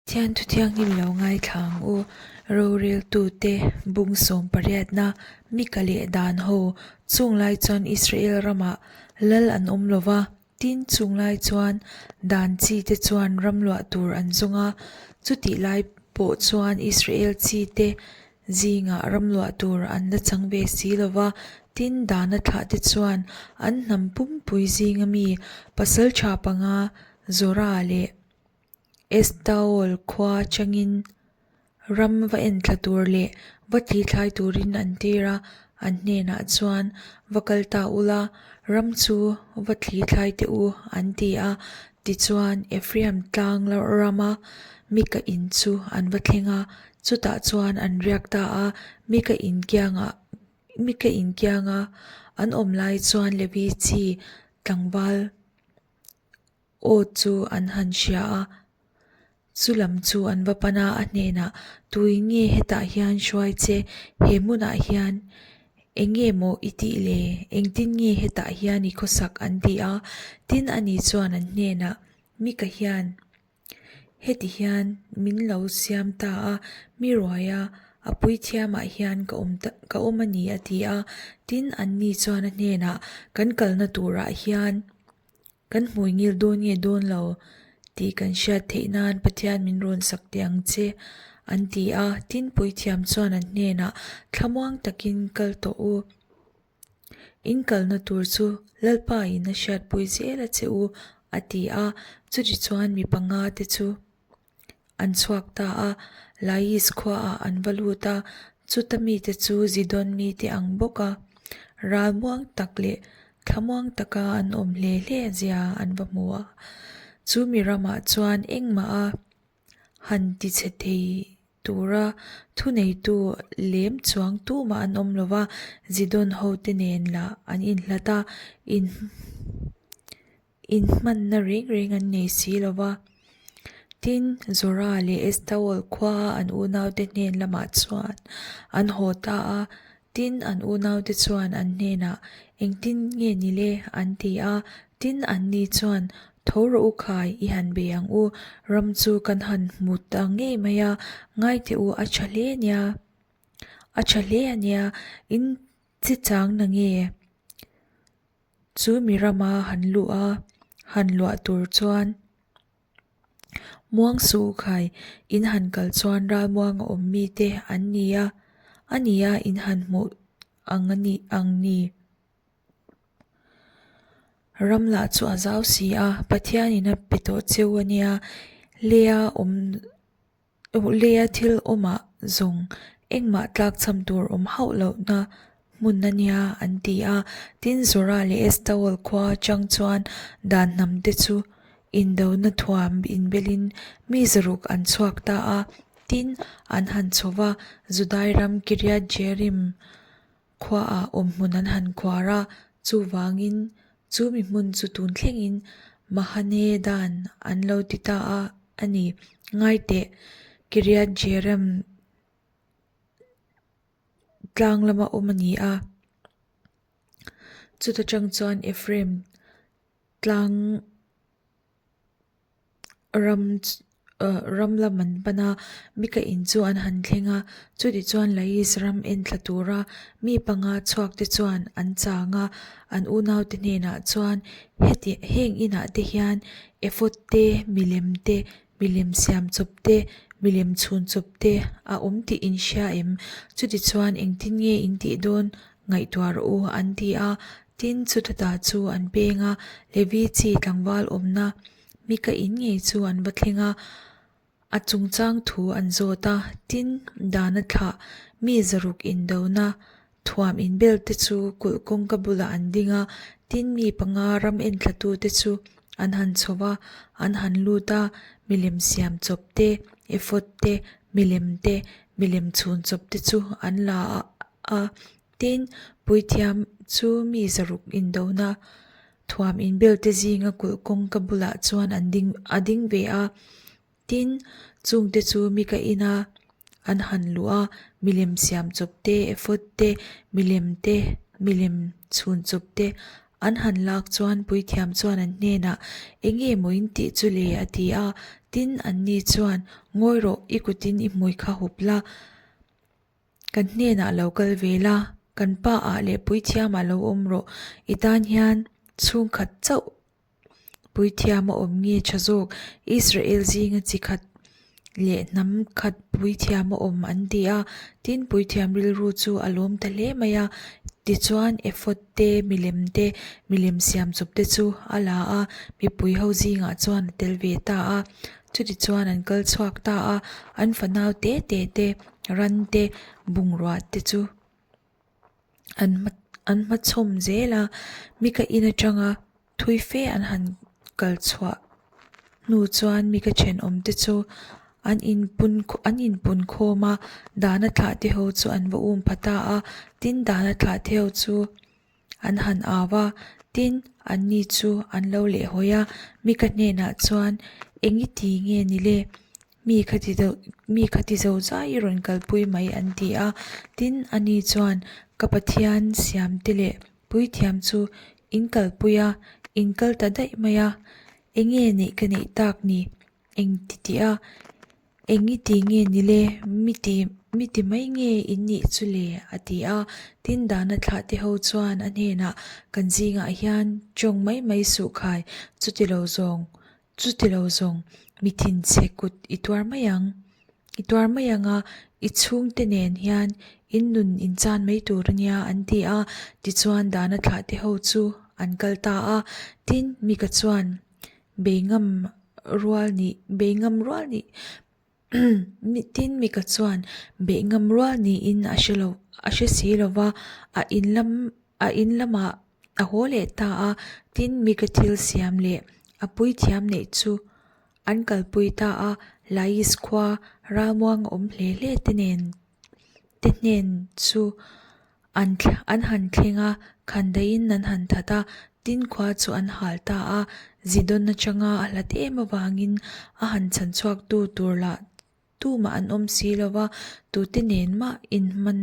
Pathian thu thianghlim lo ngaithla ang u. Roreltute bung sawm pariatna Mika leh Dan ho chung lai chuan Israel ramah lal an awm lo va, tin chung lai chuan Dan chi te chuan ram luah tur an zawng a, chutih lai pawh chuan Israel chi te zingah ram luah tur an la chang ve si lo va, tin Dana thlah te chuan an hnam pumpui zinga mi pasaltha panga Zora leh Estaol khua changin ram va enthla tur leh va thlithlai turin an tir a, an hnenah chuan, Va kal ta ula, ram chu va thlithlai teh u, an ti a. Tichuan, Ephraim tlang rama Mika in chu an va thleng a, chutah chuan an riak ta a, Mika in kiangah Mika in kianga an awm lai chuan Levi chi tlangval Aw chu an han hria a, chu lam chu an va pan a, a hnenah, Tui nge hetah hian hruai che, he hmunah hian eng nge maw i tih le, engtin nge hetah hian i khawsak an ti a. Tin ani chuan an hnenah, Mika hian heti hian min lo siam ta a, mi ruaia a puithiamah hian ka awm ta ka awm a ni a ti a. Tin anni chuan a hnenah, Kan kalna turah hian Kan hmui ngil dawn nge dawn lo tih kan hriat theih nan Pathian min rawn sak teh ang che, an ti a. Tin, puithiam chuan an hnenah, Thlamuang takin kal tawh u. In kalna tur chu Lalpa in a hriatpui zel a che u, a ti a. Chutichuan mi panga te chu An chhuak ta a, Lais khuaah an va lut a, chuta mite chu Zidon mite ang bawk a, ral muang tak leh thlamuang taka an awm hle hle zia an va hmu a. Chu mi ramah chuan engmah a han tichhe thei tura thuneitu lem chuang tumah an awm lo va, Zidon hote nen lah an inhlat a, in. Inhmanna reng reng an nei si lo va. Tin, Zora leh Estaol khua an unaute hnen lamah chuan an haw ta a. Tin, an unaute chuan an hnenah, Engtin nge ni le? an ti a. Tin, anni chuan, Tho rawh u khai, i han bei ang u. Ram chu kan han hmu ta ngei mai a, ngai teh u, a tha hle nia. A tha hle a nia, in chi chang na nge? Chu mi rama han luh a, han luah tur chuan Muang Su khai in han kal chuan ralmuang a awm mite an ni a, a ni a in han hmuh ang a nih ang ni. Ram lah chu a zau si a, Pathianin a pe tawh cheu a nia, leia awm Leia thil awmah zawng engmah tlak cham tur awm hauh lohna hmun a nia an ti a. Tin, Zora leh Estaol khua atang chuan dan hnam te chu indona thuam inbelin mi zaruk an chhuak ta a. Tin, an han chho va, Judai ram Kiriath-jearim khuaah awmhmun an han khuar a, chuvangin chu mi hmun chu tun thlengin Mahane Dan an lo ti ta a a ni. Ngai teh, Kiriath Jearim tlang lama awm a ni a, chuta tang chuan Ephraim tlang Ram ram lam an pan a, Mika in chu an han thleng a, chutichuan Lais ram en thla tura mi panga chhuak te chuan an chang a, an unaute hnenah chuan heti heng inah te hian ephod te, milem te, milem siam chawp te, milem chhun chawp te a awm tih in hria em? Chutichuan engtin nge in tih dawn ngaihtuah rawh u an ti a, tin chuta ta chu an peng a, Levi chi tlangval awmna Mika in ngei chu an va thleng a, a chungchang thu an zawt a, tin, dana thlah mi zaruk indona thuam inbel te chu kulh kawngka bulah an ding a, tin mi panga ram enthla te chu an han chho va, an han lut a, milem siam chawp te, ephod te, milem te, milem chhun chawp te chu an la a, tin, puithiam chu mi zaruk indona Thuam inbelte zinga kulh kawngka bulah chuan an ding a ding ve a, tin, chungte chu mika ina an han luh a, milem siam chawp te, ephod te, milem te, milem chhun chawp te an han lak chuan puithiam chuan an hnenah, Enge maw in tih chu le? a ti a. Tin, anni chuan, Ngawi rawh, i kutin i hmui kha hup la, kan hnenah lo kal ve la, kan pa ah leh puithiamah lo awm rawh, i tan hian chhungkhat chauh Puithiam a awm nge tha zawk? Israel zinga chi khat leh hnam khat puithiam a awm an ti a. Tin, puithiam rilru chu a lawm ta hle mai a. Tichuan, ephod te, milem te, milem siam chawp te chu a la a, mipui ho zingah chuan a tel ve ta a. Chutichuan an kal chhuak ta a, an fanau te te te, ran te, bungrua te chu. An hma an hmachhawm zel a, Mika in atanga thui fe an han kal chhuah hnu chuan Mika thenawm te chu an inpun an inpun khawm a, Dana thlah te ho chu an va um pha ta a, tin Dana thlah te ho chu an han au a, tin anni chu an lo lehhawi a, Mika hnenah chuan eng i ti nge ni le? Mi kha ti deuh, mi kha ti zo zai i rawn kalpui mai an ti a. Tin, ani chuan, Ka Pathian siamte leh puithiam chu in kalpui a, in kal ta daih mai a. Enge neih ka neih tak ni? Eng ti tih a? Eng i ti nge ni le? Mi ti, mi ti mai nge in nih chu le? a ti a. Tin, Dana thlahte ho chuan a hnenah, Kan zingah hian tawng mai mai suh khai, chuti lo zawng Chuti lo zawng, mi thinchhe kut i tuar mai ang. I tuar mai ang a, i chhungte nen hian in nun in chan mai tur a nia an ti a. Tichuan Dana thlahte ho chu an kal ta a. Tin, Mika chuan bei ngam rual nih, bei ngam rual nih, Tin, Mika chuan beih ngam rual niin a hre lo, a hre si lo va, a in lam, a in lamah a haw leh ta a. Tin, Mika thil siam leh a puithiam neih chu an kalpui ta a, Lais khua ralmuang a awm hle hle te nen te hnen chu an an han thleng a, khandaiin an han that a, tin khua chu an hal ta a, Zidon atanga a hlat em avangin a han chhan chhuak tu tur lah tumah an awm si lo va, tute nen mah inhman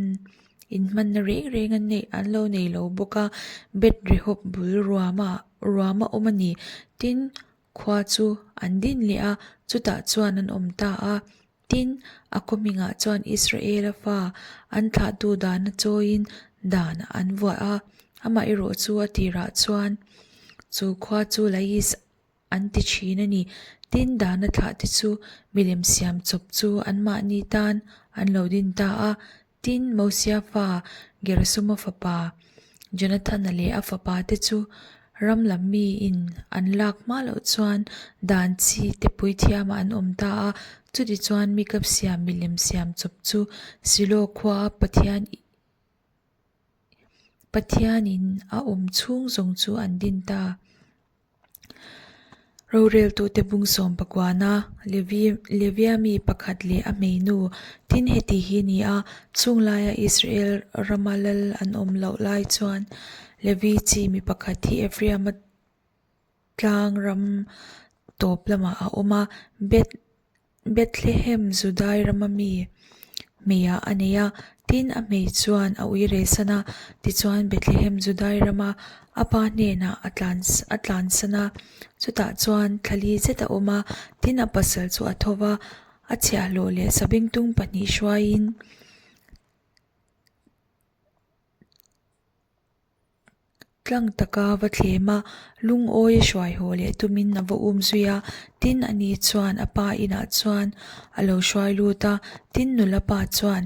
inhmanna reng reng an neih an lo nei lo bawk a, Beth Rehob bul ruama ruama awm a ni. Tin, khua chu an din leh a, chutah chuan an awm ta a. Tin, a khaw hmingah chuan Israela fa an thlahtu dana chawiin dan an vuah a, amaherawh chu a tirah chuan chu khua chu Lais an ti thin a ni. Tin, dana thlahte chu milem siam chawp chu anmahni tan an lo din ta a. Tin, Mosia fa Gersoma fapa Jonathana leh a fapate chu ram lam miin an lak hma loh chuan dan chi te puithiamah an awm ta a. Chutichuan Mikap siam milem siam chawp chu Silo khuaa Pathian Pathianin a awm chhung zawng chu an din ta. Roreltute bung sawm pakuana Levi Levia mi pakhat leh a hmeinu tin heti hi ni a, chung laia Israel rama lal an awm loh lai chuan Levi chi mi pakhat hi Ephraim-a tlang ram tawp lamah a awm a, Beth Bethlehem Judai rama mi hmeiah a nei a, tin a hmei chuan a ui rehsan a, tichuan Bethlehem Judai rama a pa hnenah a tlan a tlansan a, chutah chuan thla li zet a awm a, tin a pasal chu a tho va, a chhiahhlawh leh sabengtung pahnih hruaiin. Tlang taka va thlem a, lungawi a hruai haw leh tumin a va um zui a, tin ani chuan a pa inah chuan a lo hruai lut a, tin nula pa chuan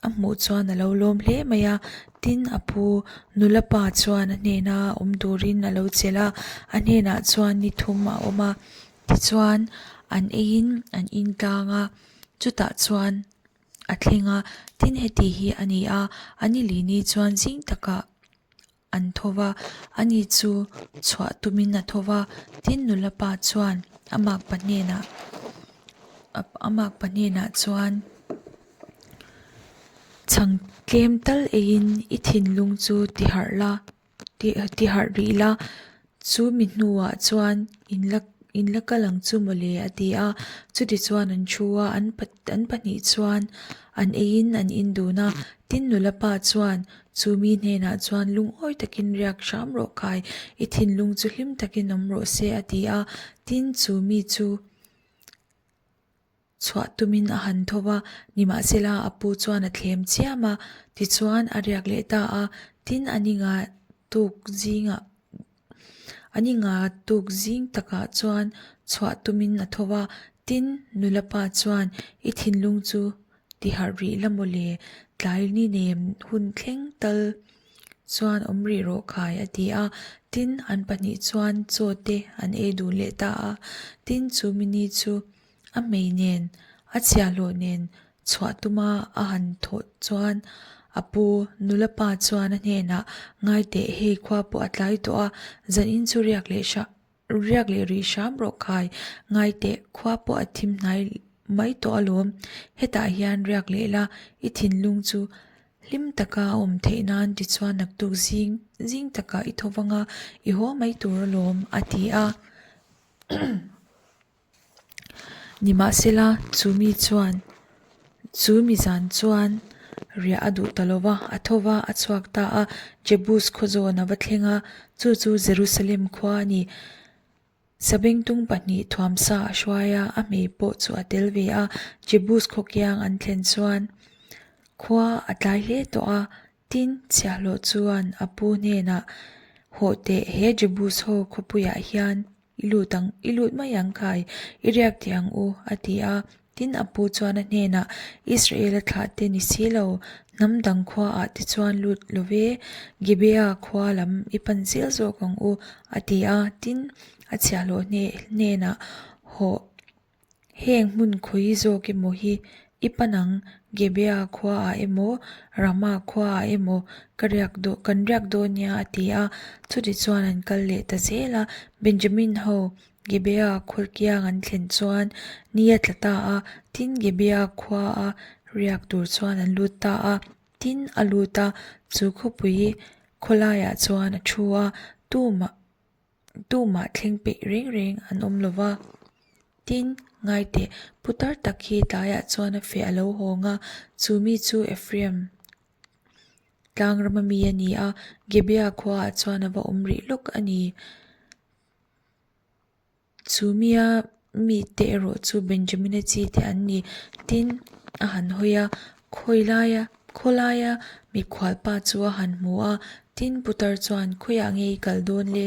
a hmuh chuan a lo lawm hle mai a, tin a pu nula pa chuan a hnena awm turin a lo chelh a, a hnenah chuan ni thum a awm a, tichuan an eiin an intlang a, chutah chuan. a thleng a, tin heti hi a ni a, an i lini chuan zing takah an tho va, ani chu chhuah tumin a tho va, tin nula pa chuan a makpa hnenah a makpa hnenah chuan chhang tlem tal eiin i thinlung chu ti harh la. Ti harh rih la, chu mi hnuah chuan in la in la kal ang chu mawle a ti a, chuti chuan an thu a, an an pahnih chuan an eiin an in dun a, tin nula pa chuan chu mi hnenah chuan lungawi takin riak hram rawh khai, i thinlung chu hlim takin awm rawh se a ti a, tin chu mi chu. Chhuah tumin a han tho va, nimahsela a pu chuan a thlem chiam a, tichuan a riak leh ta a. Tin, a ni nga tuk zingah a ni nga tuk zing takah chuan chhuah tumin a tho va, tin, nula pa chuan i thinlung chu tiharh rih la maw le, tlai ni nem hun thleng tal chuan awm rih rawh khai a ti a, tin an pahnih chuan chaw te an ei dun leh ta a, tin chu mini chu a hmei nen a chhiahhlawh nen chhuah tuma a han thawh chuan a pu nula pa chuan a hnenah ngai teh hei khua pawh a tlai tawh a, zanin chu riak leh hram riak leh rih hram rawh khai ngai teh khua pawh a thim hnai mai tawh alawm hetah hian riak leh la i thinlung chu hlim taka a awm theih nan tichuan naktuk zing zing takah i tho vang a i haw mai tur alawm a ti a. Nimahsela, chu mi chuan, chu mi zan chuan riah a duh ta lo va, a tho va, a chhuak ta a, Jebus khaw zawn a va thleng a, chu chu Jerusalem khua a ni. Sabengtung pahnih thuamsa a hruai a, a hmei pawh chu a tel ve a. Jebus khaw kiang an thlen chuan khua a tlai hle tawh a, Tin, chhiahhlawh chuan a pu hnenah, Hawh teh, he Jebus ho khawpuiah hian I lut ang, i lut mai ang khai, i riak teh ang u, a ti a. Tin, a pu chuan a hnenah, Israela thlah te ni si lo, hnam dang khuaah te chuan lut lo ve, Gibeah khua lam i pan zel zawk ang u, a ti a. Tin, a chhiahhlawh hnenah, Hawh. Heng hmun khawi zawk emaw hi i pan ang, Gibeah khuaah emaw, Ramah khuaah emaw ka riak dawn kan riak dawn nia a ti a. Chutichuan an kal leh ta zel a, Benjamin ho Gibeah khaw kiang an thlen chuan ni a tla ta a, tin Gibeah khuaa riak tur chuan an lut ta a. Tin a lut a, chu khawpui khawlaiah chuan a thu a, tumah Tumah thleng peih reng reng an awm lo va. Tin, ngai teh, putar tak hi tlaiah chuan a feh a lo hawng a, chu mi chu Ephraim tlang rama mi a ni a, Gibeah khuaah chuan a va awm rih lawk a ni. Chu mia mite erawh chu Benjamina chi te an ni. Tin, a han hawi a, khawilaia khawlaia mikhualpa chu a han hmu a. Tin, putar chuan, Khawiah nge i kal dawn le?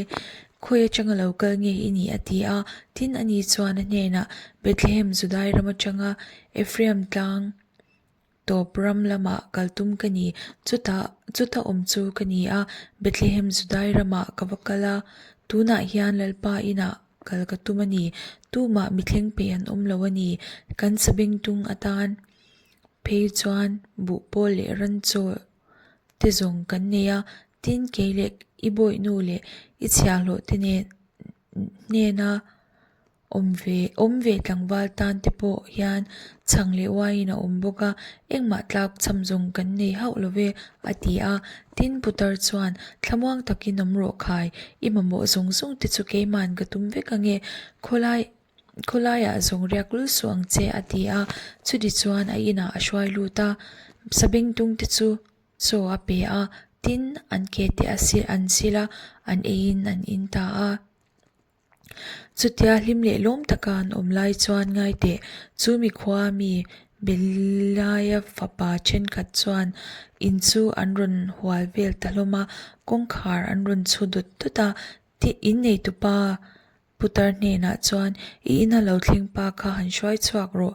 Khawi atanga lo kal nge i nih? a ti a. Tin, ani chuan a hnenah, Bethlehem Judai ram atanga Ephraim tlang Tawp ram lamah kal tum ka ni. Chutah, chuta awm chu ka ni a, Bethlehem Judai ramah ka va kal a, tunah hian Lalpa inah kal ka tum a ni. Tumah mi thleng peih an awm lo a ni. Kan sabengtung atan phei chuan buhpawl leh ranchaw te zawng kan nei a, tin kei leh i bawihnu leh i chhiahhlawh te nen hnena Awm ve, awm ve tlangval tan te pawh hian chhang leh uaiin a awm bawk a, engmah tlak cham zawng kan nei hauh lo ve, a ti a. Tin, putar chuan, Thlamuang takin awm rawh khai, i mamawh zawng zawng te chu keima'n ka tum vek ange, khawlai, khawlaiah zawng riak lul suh ang che, a ti a. Chuti chuan a inah a hruai lut a, sabengtung te chu chaw a pe a, tin, an ke te a sil, an sil a, an eiin an in ta a. Chutia hlim leh lawm taka an awm lai chuan ngai teh, chu mi khua mi Beliaia fapa thenkhat chuan in chu an rawn hual vel ta hlawm a, kawngkhar an rawn chhu dawt dawt a, in neitupa putar hnenah chuan i ina lo thleng pa kha han hruai chhuak rawh,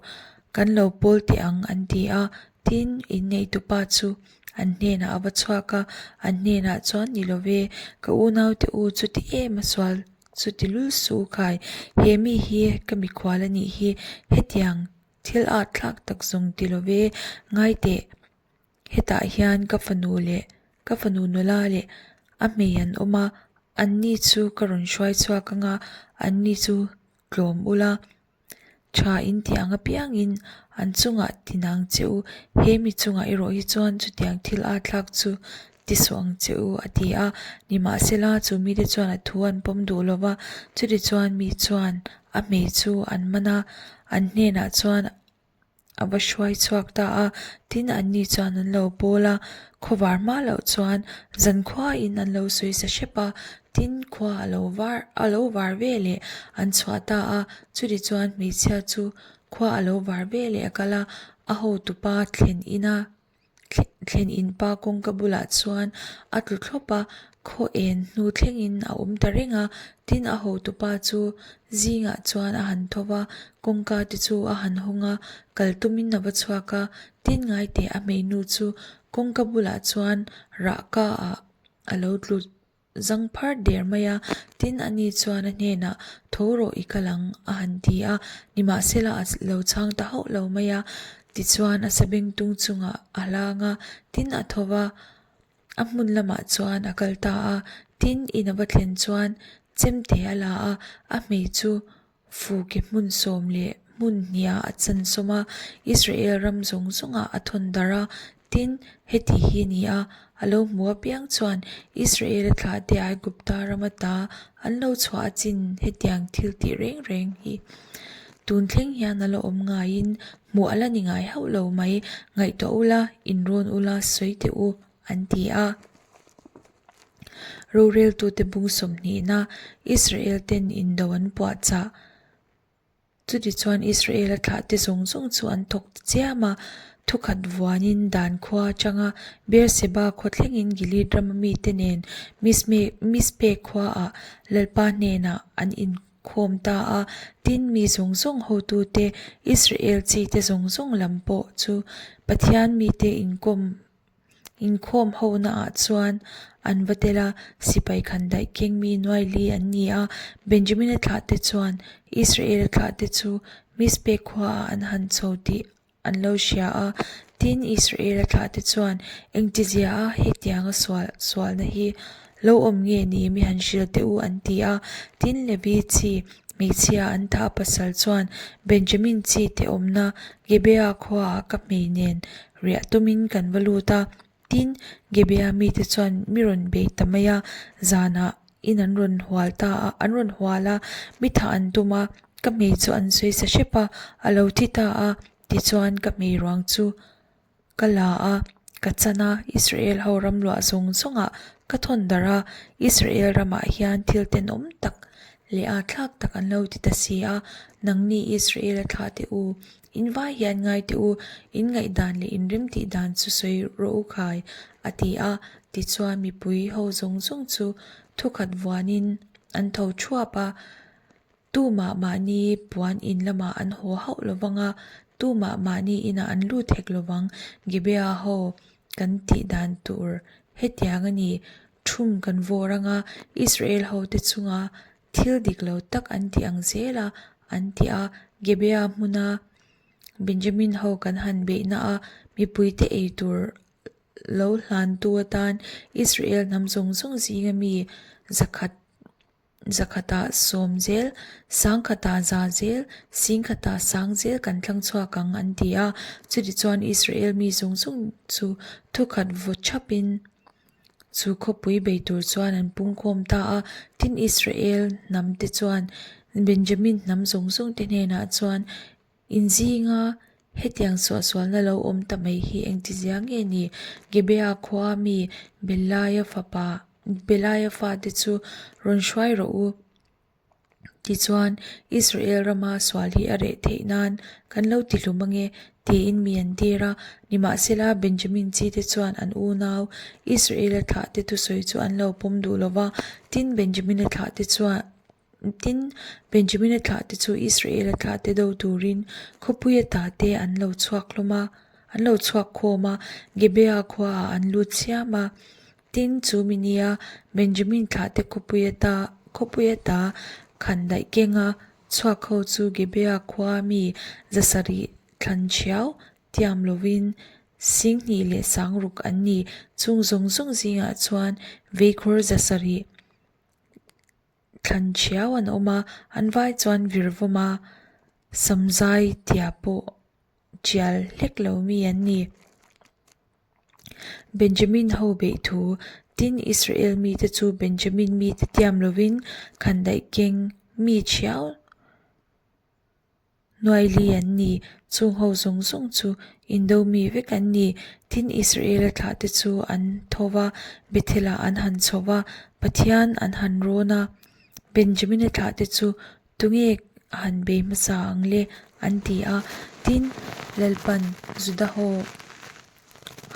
kan lo pawl teh ang an ti a, tin in neitupa chu An hnenah a va chhuak a, an hnenah chuan ni lo ve, ka unaute u chuti em a sual chuti lul suh u khai, he mi hi ka mikhual a nih hi, hetiang thil at thlak tak zawng ti lo ve, ngai teh, hetah hian ka fanu leh ka fanu nula leh a hmei an awm a, anni chu ka rawn hruai chhuak anga anni chu tlawm ula. Tha in tih ang apiangin an chungah ti nang che u, he mi chungah erawh hi chuan chutiang thil a thlak chu ti suh ang che u, a ti a. Nimahsela, chu mite chuan a thu an pawm duh lo va, chutichuan mi chuan a hmei chu an man a, an hnenah chuan a va hruai chhuak ta a, tin anni chuan an lo bawl a, khawvar hma loh chuan zankhuain an lo sawi sa hrep a, tin khua a lo var a lo var ve leh an chhuah ta a, chutichuan hmeichhia chu. Khua a lo var ve leh a kal a, a hotupa thlen ina thlen in pa kawngka bulah chuan a tlu thlawp a, khaw en hnu thlengin a awm ta reng a. Tin, a hotupa chu zingah chuan a han tho va, kawngka te chu a han hawng a, kal tumin a va chhuak a. Tin, ngaiteh a hmeinu chu kawngka bulah chuan rahka ah a lo tlu zang phar der mai a, tin ani chuan a hnenah, Tho rawh i kal ang, a han ti a, nimahsela a lo chhang ta hauh lo mai a, tichuan a sabengtung chungah a hlang a, tin a tho va, a hmun lamah chuan a kal ta a, tin in a va thlen chuan chemte a la a, a hmei chu Fuki hmun 11 hnih a chansawm a, Israel ram zawng zawngah a thawn darh a. Tin, heti hi ni a, a lo hmu apiang chuan Israel-a thlahte Aigupta ram ata an lo chhuah a chin hetiang thil tih reng reng hi tun thleng hian a la awm ngaiin hmuh a la ni ngai hauh lo mai, ngaihtuah ula, inrawn ula, sawi teh u, an ti a. Roreltute bung sawmhnihna Israel ten indo an puahchah. Chutichuan Israel-a thlahte zawng zawng chu an thawk ta chiam a, thukhat vuanin Dan khua atanga Beerseba khaw thlengin Gilead rama mite nen Mizpe khuaah Lalpa hnenah an inkhawm ta a. Tin, mi zawng zawng hotute, Israel chite zawng zawng lam pawh chu Pathian mite inkawm Inkhawm hona ah chuan an va tel a, sipai khandaih keng mi nuai li an ni a. Benjamina thlahte chuan Israela thlahte chu Mizpe khuaah an han chho tih an lo hria a. Tin, Israela thlahte chuan engtizia a hetianga sual sualna hi lo awm nge ni mi han hrilh teh u an ti a. Tin, Levi chi hmeichhia an thah pasal chuan Benjamin chi te awmna Gibeah khuaah ka hmei nen Riah tumin kan va lut a, tin, Gibeah mite chuan mi rawn bei ta mai a, zanah in an rawn hual ta a, an rawn hual a, mi thah an tum a, ka hmei chu an sawi sa hrep a, a lo thi ta a, tichuan ka hmei ruang chu ka la a, ka chan a, Israel ho ram luah zawng zawngah ka thawn darh a, Israel ramah hian thil tenawm tak leh a thlak tak an lo ti ta si a, nangni Israel-a thlah teh u, In vai hian ngai teh u, in ngaihdan leh in rem tih dan chu sawi rawh u khai, a ti a. Tichuan mipui ho zawng zawng chu thukhat vuanin an tho thuap a, tumah mahni puan in lamah an haw hauh lo vang a, tumah mahni inah an lut hek lo vang. Gibeah ho kan tih dan tur hetiang a ni, thum kan vawr ang a, Israel hote chunga Thil dik lo tak an ti ang zel a, an ti a. Gibeah hmuna Benjamin ho kan han beihna a mipuite ei tur lo hlantu atan Israel hnam zawng zawng zinga mi zakhat zakhatah sawm zel, sangkhatah za zel, singkhatah sang zel kan thlang chhuak ang an ti a. Chutichuan Israel mi zawng zawng chu thukhat vaw thapin Chu khawpui bei tur chuan an pungkhawm ta a, tin Israel hnamte chuan Benjamin hnam zawng zawngte hnenah chuan, In zinga hetiang suahsualna lo awm ta mai hi engtizia nge ni? Gibeah khua mi Belaia fapa Belaia fate chu rawn hruai rawh u. Tichuan, Israel rama sual hi a reh theih nan kan lo ti hlum ange, tiin mi an tir a. Nimahsela, Benjamin chite chuan an unau Israela thlahte thusawi chu an lo pawm duh lo va. Tin, Benjamina thlahte chuan Tin, Benjamina thlahte chu Israela thlahte do turin khawpui atate an lo chhuak hlawm a, an lo chhuak khawm a, Gibeah khuaah an lut chiam a. Tin, chu mi nia Benjamin thlahte khawpui ata khawpui ata khandaih kenga chhuak ho chu Gibeah khua mi zasarih thlan thiau tiam lovin singhnih leh sangruk an ni. Chung zawng zawng zingah chuan veikhawr zasarih thlan thiau an awm a, an vai chuan virvawma samzai tia pawh tial hlek lo mi an ni. Benjamin ho beih thu, tin Israel mite chu Benjamin mite tiam lovin khandaih keng mi thiau nuai li an ni, chung ho zawng zawng chu indo mi vek an ni. Tin Israela thlahte chu an tho va, Bethel-ah an han chho va, Pathian an han rawn a. Benjamina thlahte chu tunge han bei hmasa ang le? an ti a. Tin, Lalpan Juda-ho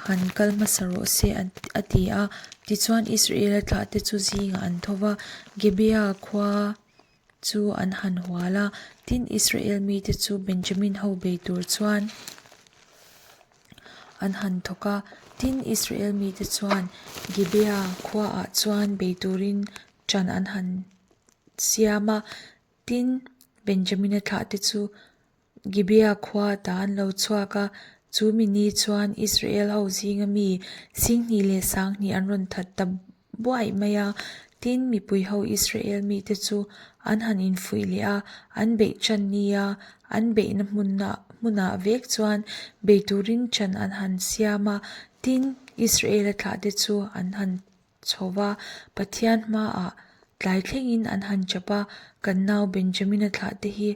han kal hmasa rawh se a ti a. Tichuan, Israela thlahte chu zingah an tho va, Gibeah khua chu an han hual a. Tin, Israel mite chu Benjamin ho bei tur chuan an han thawk a. Tin, Israel mite chuan Gibeah khuaah chuan bei turin ṭan an han siam a. Tin, Benjamina thlahte chu Gibeah khua ta an lo chhuak a, chu mi ni chuan Israel ho zinga mi Singhnih leh Sanghnih an rawn that ta buaih mai a. Tin, mipui ho Israel mite chu an han infuih leh a, an beih ṭan nia an beihna hmunah vek chuan bei turin ṭan an han siam a. Tin, Israel-a thlahte chu an han chho va, Pathian hmaah tlai thlengin an han chap a, kan nau Benjamina thlahte hi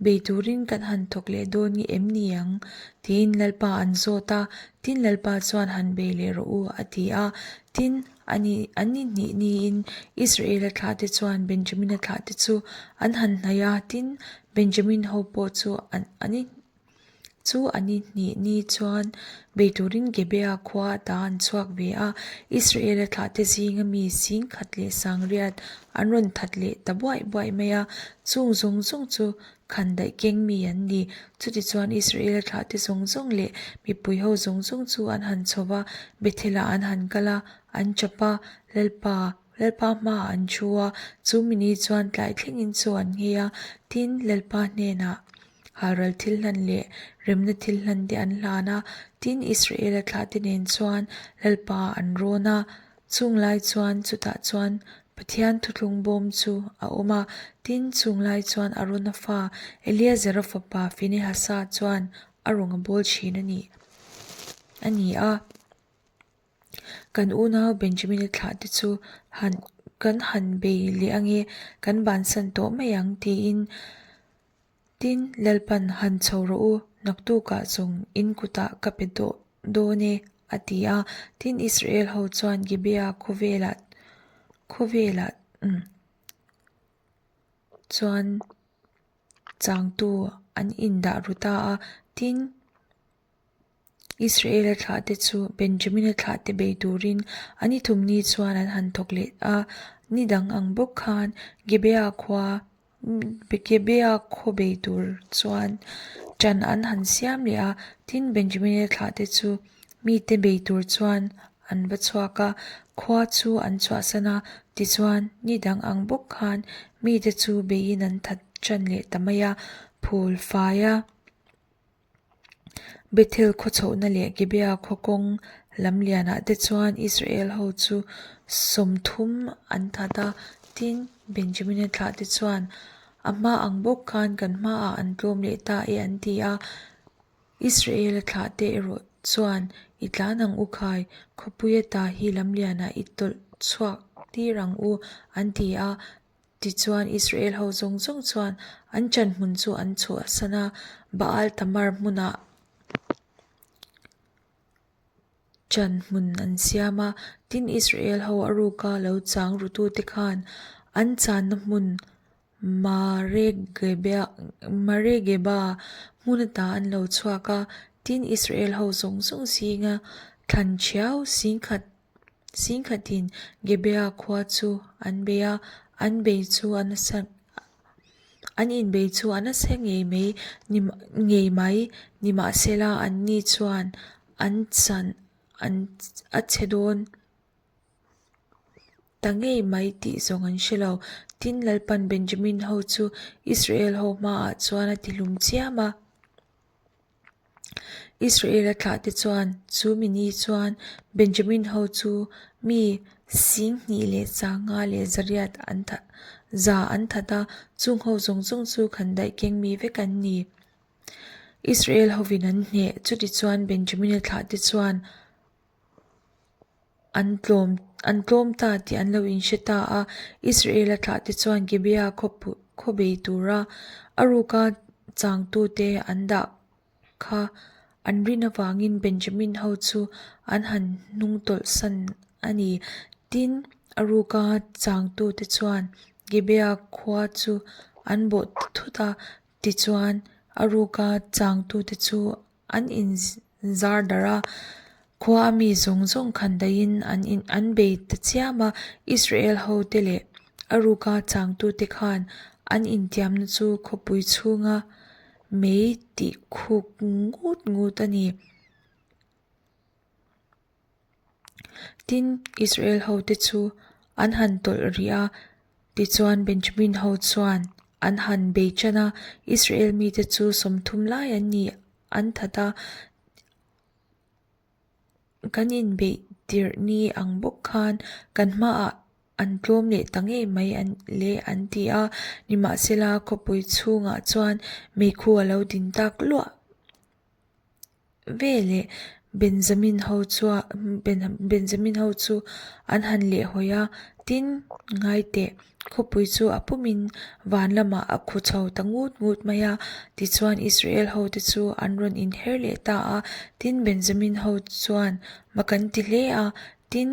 bei turin kan han thawk leh dawn nge em ni ang? tiin Lalpa an zawt a, tin Lalpa chuan han bei leh rawh u a ti a. Tin, ani an ni hnih niin Israela thlahte chuan Benjamina thlahte chu an han hnaih a, tin Benjamin ho pawh chu an ani Chu a ni hnih ni chuan bei turin Gibeah khua ata an chhuak ve a, Israela thlahte zinga mi singkhat leh sangriat an rawn that leh ta buaih buaih mai a, chung zawng zawng chu khandaih keng mi an ni. Chutichuan Israela thlahte zawng zawng leh mipui ho zawng zawng chu an han chho va, Bethel-ah an han kal a, an chap a, Lalpa, Lalpa hmaah an thu a, chu mi ni chuan tlai thlengin chaw an nghei a, tin, Lalpa hnenah, Halral thil hlan leh remna thil hlan te an hlan a, tin Israela thlahte nen chuan Lalpa an rawn a. Chung lai chuan chutah chuan Pathian thuthlung bawm chu a awm a, tin chung lai chuan Arona fa Eleazara fapa Finehasa chuan a rawn a bawl thin a ni a ni a. Kan unau Benjamina thlahte chu han kan han bei leh ange, kan bansan tawh mai ang tiin Tin, Lalpan han chho rawh u, naktukah zawng in kutah ka pe tawh dawn e, a ti a. Tin, Israel ho chuan Gibeah khawvelah khawvelah chuan changtu an indah ru ta a. Tin, Israela thlahte chu Benjamina thlahte bei turin a ni thum ni chuan an han thawk leh a, ni dang ang bawk khan Gibeah khua Gibeah khaw bei tur chuan ṭan an han siam leh a, tin Benjamina thlahte chu mite bei tur chuan an va chhuak a, khua chu an chhuahsan a, tichuan ni dang ang bawk khan mite chu beiin an that ṭan leh ta mai a, phul fai a. Bethel khaw chhohna leh Gibeah khaw kawng lam lianah te chuan Israel ho chu 30 an that a, tin, Benjamina thlahte chuan a hma ang bawk khan kan hmaah an tlawm leh ta e an ti a. Israela thlahte erawh chuan i tlan ang u khai, khawpui ata hi lamlianah i tawlh chhuak tir ang u an ti a. Tichuan, Israel ho zawng zawng chuan an chanhmun chu an chhuahsan a, Baal Tamar hmunah chanhmun an siam a. Tin, Israel ho a ruka lo chang rutute khan an channa hmun Maregeba hmun ata an lo chhuak a. Tin, Israel ho zawng zawng zinga thlan thiau singkhat Singkhatin Gibeah khua chu an bei a, an bei chu a nasa an inbei chu a nasa ngei mai ngei mai nimahsela anni chuan an chan an a chhe dawn ta ngei mai tih zawng an hre lo. Tin, Lalpan Benjamin ho chu Israel ho hmaah chuan a tihlum chiam a. Israela thlahte chuan chu mi ni chuan Benjamin ho chu mi 25 leh 500 leh zariat an that za an that a, chung ho zawng zawng chu khandaih keng mi vek an ni. Israel hovin an hneh, chutichuan Benjamina thlahte chuan An tlawm an tlawm ta tih an lo inhre ta a, Israela thlahte chuan Gibeah khaw bei tura a ruka changtute an dah kha an rin avangin Benjamin ho chu an han hnungtawlh san a ni. Tin, a ruka changtute chuan Gibeah khua chu an bawh ta thut a, tichuan. A ruka changtute chu an inzar darh a, khua a mi zawng zawng khandaihin an in an bei ta chiam a. Israel hote leh a ruka changtute khan an intiamna chu khawpui chhunga mei tih khuk ngut ngut a ni. Tin, Israel hote chu an han tawlh rih a, tichuan Benjamin ho chuan an han bei ṭan a, Israel mite chu 30 lai an ni an that a, kan inbeih tirh ni ang bawk khan kan hmaah an tlawm leh ta ngei mai le an ti a, nimahsela khawpui chhungah chuan meikhu a lo din tak luah. Veleh Benjamin ho chuan Benjamin ho chu an han lehhawi a, tin, ngai teh, khawpui chu a pumin van lamah a khu chho ta ngut ngut mai a. Tichuan Israel ho te chu an rawn inher leh ta a, tin, Benjamin ho chuan mak an ti hle a, tin,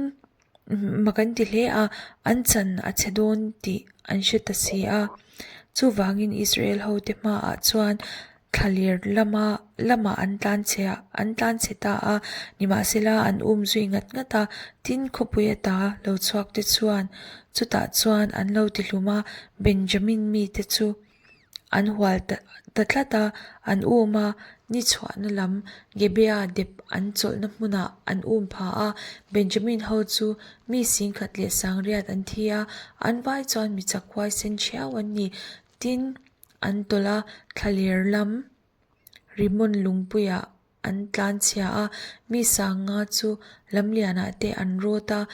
Mak an ti hle a, an chan a chhe dawn tih an hre ta si a. Chuvangin Israel hote hmaah chuan thlaler lama lamah an tlanchhe an tlanchhe ta a, nimahsela an um zui ngat ngat a, tin khawpui ata lo chhuak te chuan chutah chuan an lo ti hlum a, Benjamin mite chu An hual ta tlat a, an um a, ni chhuahna lam Gibeah dep an chawlhna hmunah an um pha a. Benjamin ho chu mi 10,000 leh 800 an thi a, an vai chuan mi chak huaisen thiau an ni. Tin, an tawlh a, thlaler lam Rimmon lungpuiah an tlanchhia a, mi 5,000 chu lamlianah te an rawt a,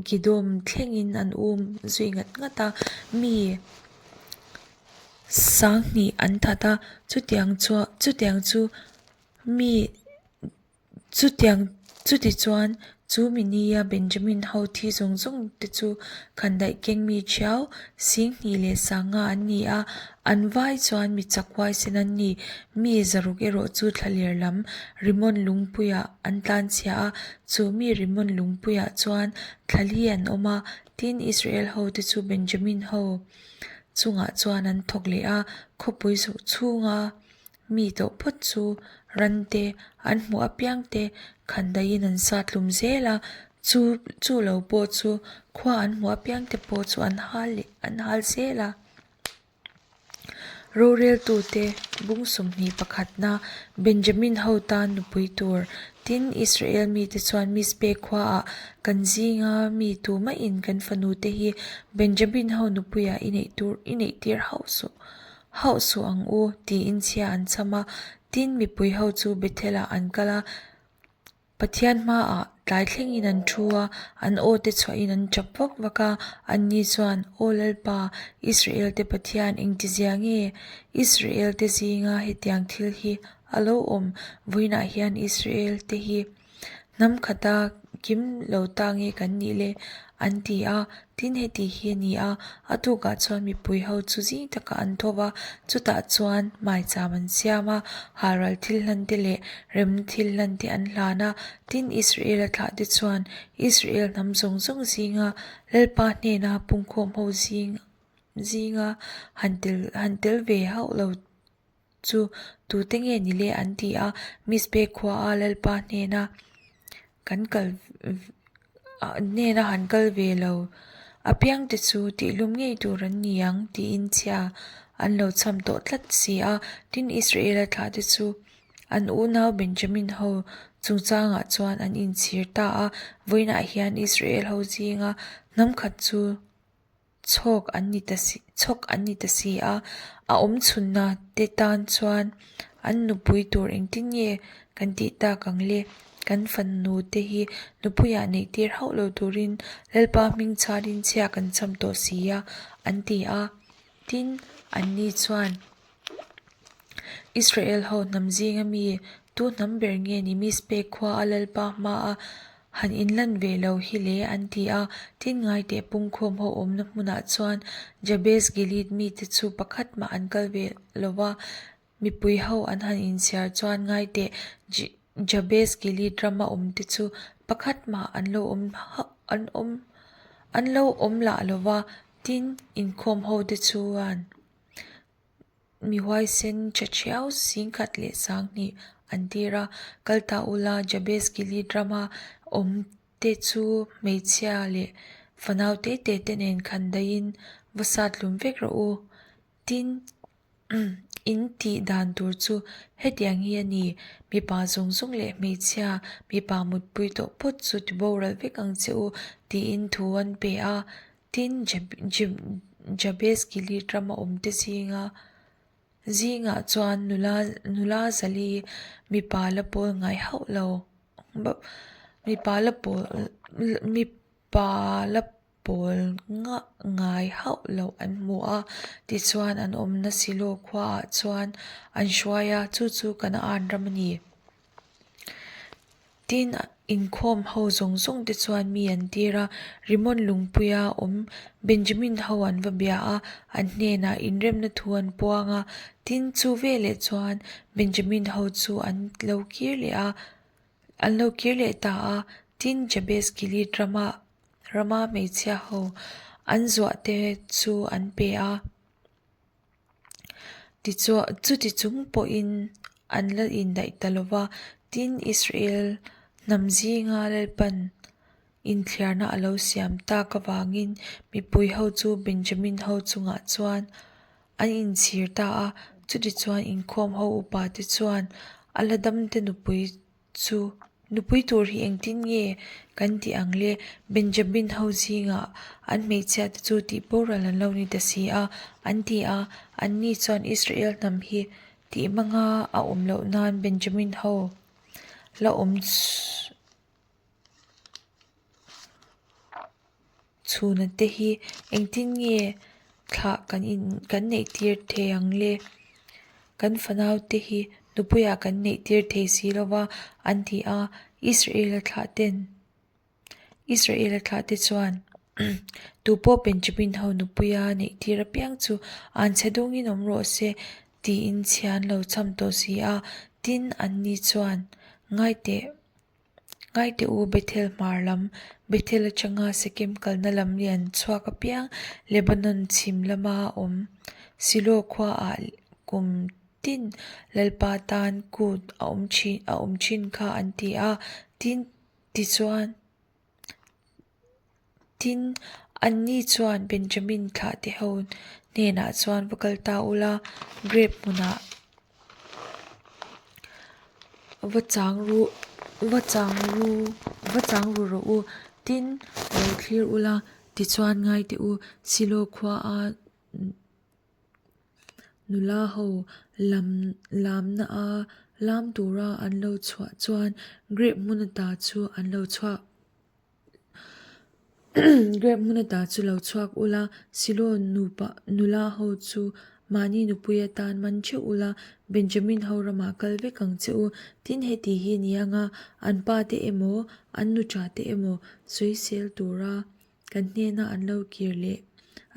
Gidom thlengin an um zui ngat ngat a, mi 2,000 an that a, chutiang chuan chutiang chu mi chutiang chuti chuan chu mi nia Benjamin ho thi zawng zawng te chu khandaih keng mi thiau 2,000 leh 5,000 an ni a, An vai chuan mi chak huaisen an ni. Mi 600 erawh chu thlaler lam Rimmon lungpuiah an tlanchhia a, chu mi Rimmon lungpuiah chuan thlali an awm a. Tin, Israel hote chu Benjamin ho chungah chuan an thawk leh a, khawpui chhunga mi tawh phawt chu rante an hmuh apiangte khandaihin an sat hlum zel a, chu chu lo pawh chu khua an hmuh apiangte pawh chu an hal leh an hal zel a. Roreltute bung 21na Benjamin ho tan nupui tur tin Israel mite chuan Mizpe khuaah kan zinga mi tumahin kan fanute hi Benjamin ho nupuiah i neih tur i neih tir hauh suh hauh suh ang u tiin chhia an chham a. Tin mipui ho chu Bethel-ah an kal a. Pathian hmaah tlai thlengin an thu a, an aw te chhuahin an tap vak vak a. Anni chuan, Aw Lalpa, Israel-te Pathian, engtizia nge Israel-te zinga hetiang thil hi a lo awm? Vawiinah hian Israel-te hi hnam khata kim lo ta nge kan nih le? An ti a, tin heti hi a ni a, a tukah chuan mipui ho chu zing takah an tho va, chutah chuan maicham an siam a, halral thil hlan te leh remna thil hlan te an hlan a, tin Israel-a thlah te chuan Israel hnam zawng zawng zinga Lalpa hnena pungkhawm ho zing zinga han tel han tel ve hauh lo chu tute nge ni le an ti a, Mizpe khuaa Lalpa hnena kan kal hnena han kal ve lo apiangte chu tihlum ngei tur an ni ang tiin chhia an lo chham tawh tlat si a. Tin, Israela thlahte chu an unau Benjamin ho chungchangah chuan an inchhir ta a, vawiinah hian Israel ho zinga hnam khat chu chhawk an ni ta si chhawk an ni ta si a, a awm chhunna te tan chuan an nupui tur engtin nge kan tih tak ang le? Kan fanu te hi nupuiah neih tir hauh lo turin Lalpa hming chharin chhia kan cham tawh si a, an ti a. Tin, anni chuan Israel ho hnam zinga mi tu hnam ber nge ni Mizpe khua a Lalpa hmaa han inlan ve lo hi le an ti a. Tin ngaiteh pungkhawm ho awmna hmunah chuan Jabes Gilead mite chu pakhat mah an kal ve lo va, mipui ho an han inchhiar chuan ngaiteh Jabes Gilead rama awmte chu pakhat mah an lo awm an awm an lo awm lah lo va, tin inkhawm hote chuan. mi huaisen tha thiau 10,000 leh 2000 an tir a, Kal ta ula, Jabes Gilead rama awm te chu hmeichhia leh fanau te te te nen khan daihin va sat hlum vek rawh u. Tin, in tih dan tur chu hetiang hi a ni, mipa zawng zawng leh hmeichhia mipa mutpui tawh phawt chu tiboral vek ang che u tiin thu an pe a. Tin, Jabes Gilead rama awmte zinga zingah chuan nula nula zali mipa la pawl ngai hauh lo, mipa la pawl mipa la pawl ngah ngai hauh loh an hmu a, tichuan an awmna Silo khuaah chuan an hruai a, chu chu Kanaan ram a ni. Tin, inkhawm ho zawng zawng te chuan mi an tir a, Rimon lungpuia awm Benjamin ho an va bia a, an hnenah inremna thu an puang a, tin chu veleh chuan Benjamin ho chu an lo kir leh a, an lo kir leh ta a, tin Jabes Gilead rama rama hmeichhia ho an zuah te chu an pe a. Tichuan, chuti chung pawhin an la indaih ta lo va, tin, Israel hnam zinga Lalpan inthliarna a lo siam tak avangin mipui ho chu Benjamin ho chungah chuan an inchhir ta a. Chutichuan inkhawm ho upate chuan a la damte nupui Chu nupui tur hi engtin nge kan tih ang le? Benjamin ho zingah an hmeichhia te chu tih boral an lo ni ta si a, an ti a. Anni chuan Israel hnam hi tih hmanga a awm loh nan Benjamin ho la awm Chhuna te hi engtin nge thlah kan in kan neih tir thei ang le? Kan fanau te hi nupuiah kan neih tir thei si lo va an ti a, Israel-a thlah ten Israel-a thlah te chuan tupawh Benjamin ho nupuia neih tir apiang chu anchhe dawngin awm rawh se tiin chhia an lo cham tawh si a, tin anni chuan ngaiteh. Ngaite u, Bethel hmar lam, Bethel atanga Sekem kalna lam lian chhuak apiang Lebanon chhim lama awm Silo khuaah kum tin Lalpa tan kut a awm thin a awm thin kha an ti a, tin tichuan tin anni chuan Benjamin thlahte ho hnenah chuan va kal ta ula, grape hmunah Va chang ru va chang ru va chang ru rawh u tin lo thlir ula tichuan ngai teh u Silo khua a nula ho lam lamna a lam tura an lo chhuah chuan grape hmun ata chu an lo chhuak. Grape hmun ata chu lo chhuak ula, Silo nupa nula ho chu mahni nupui atan man theuh ula, Benjamin ho ramah kal vek ang che u. Tin, heti hi ni anga an pa te emaw, an nuṭa te emaw sawisel tura kan hnena an lo kir leh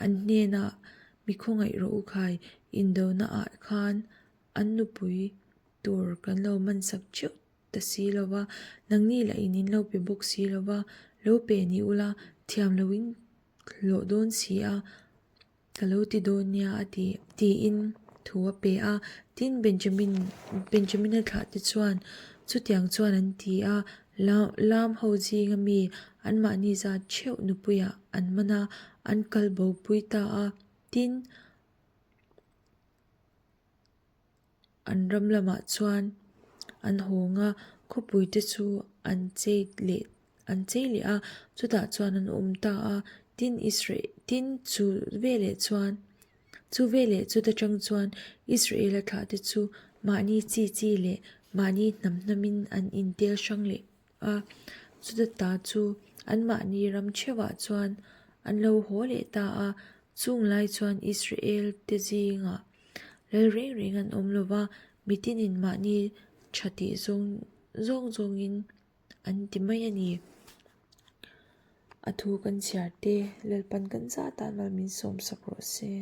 an hnenah mi khawngaih rawh u khai, indona ah khan an nupui tur kan lo mansak theuh ta si lo va, nangni lah in in lo pe bawk si lo va, lo pe ni ula, thiam lo in hlawh dawn si a, ka lo ti dawn nia a ti tiin thu a pe a. Tin, Benjamin Benjamina thlah te chuan chutiang chuan an ti a, Lam ho zinga mi anmahni zat theuh nupuiah an man a, an kal bopui ta a. Tin, An ram lamah chuan an hawng a, khawpui te chu an chei leh an chei leh a, chutah chuan an awm ta a, tin Israel tin chu veleh chuan chu veleh chuta tang chuan Israel-a thlah te chu mahni chi chi leh mahni hnam hnamin an intel hrang leh a, chuta ta chu anmahni ram theuhah chuan an lo haw leh ta a, chung lai chuan Israel te zingah Lal reng reng an awm lo va, mitinin mahni tha tih zawng zawng zawngin an ti mai a ni. A thu kan chhiar te, Lalpan kan zat ah mal min sawmsak rawh se.